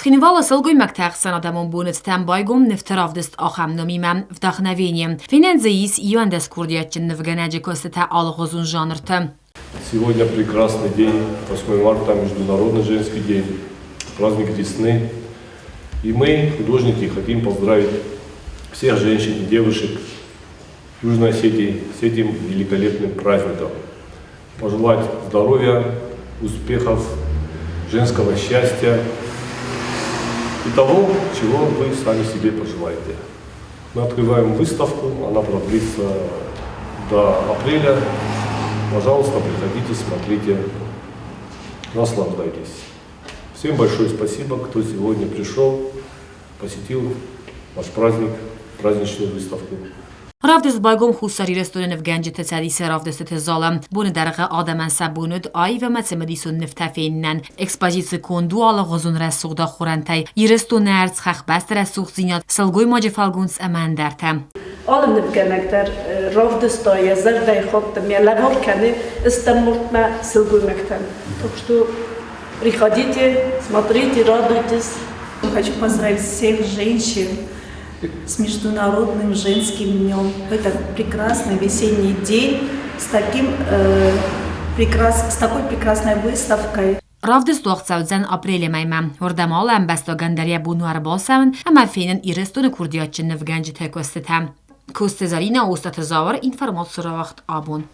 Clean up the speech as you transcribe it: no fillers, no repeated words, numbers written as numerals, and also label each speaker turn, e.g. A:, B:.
A: Цхинвалы сылгоймӕгты ӕхсӕнадӕмон боны цытӕн байгом нывты равдыст ахӕм номимӕ «Вдохновение». Фенӕн дзы ис 11 курдиатджын нывгӕнӕджы куыстытӕ алыгъуызон жанрты.
B: Сегодня прекрасный день, 8 марта, Международный женский день, праздник весны. И мы, художники, хотим поздравить всех женщин и девушек Южной Осетии с этим великолепным праздником. Пожелать здоровья, успехов, женского счастья и того, чего вы сами себе пожелаете. Мы открываем выставку, она продлится до апреля. Пожалуйста, приходите, смотрите, наслаждайтесь. Всем большое спасибо, кто сегодня пришел, посетил наш праздник, праздничную выставку.
A: Равдыст байгом Хуссар Ирыстоны нывгӕнджыты цӕдисы равдыстыты залы. Боны дӕргъы адӕмӕн сӕ бон уыд аив ӕмӕ цымыдисон нывтӕ фенынӕн. Экспозици конд у алыгъуызон рӕсугъд ахорӕнтӕй, Ирыстоны ӕрдз, хӕхбӕсты рӕсугъддзинад, сылгоймаджы фӕлгонц ӕмӕ ӕндӕртӕ.
C: Алы нывгӕнӕг дӕр равдыста йӕ зӕрдӕйы хатт ӕмӕ лӕвар кӕны стӕммортмӕ сылгоймӕгтӕн. Так что приходите, смотрите, радуйтесь.
D: Хочу поздравить всех женщин с Международным женским днем. В этот прекрасный весенний день с, таким, э, прекрас, с такой прекрасной выставкой.
A: Равдыст уагъд цӕудзӕн апрелы мӕймӕ. Уырдӕм алы ӕмбӕстагӕн дӕр йӕ бон у ӕрбацӕуын ӕмӕ фенын Ирыстоны курдиатджын нывгӕнджыты куыстытӕ. Коцты Зӕринӕ, Остъаты Зауыр, информацион рауагъд абон.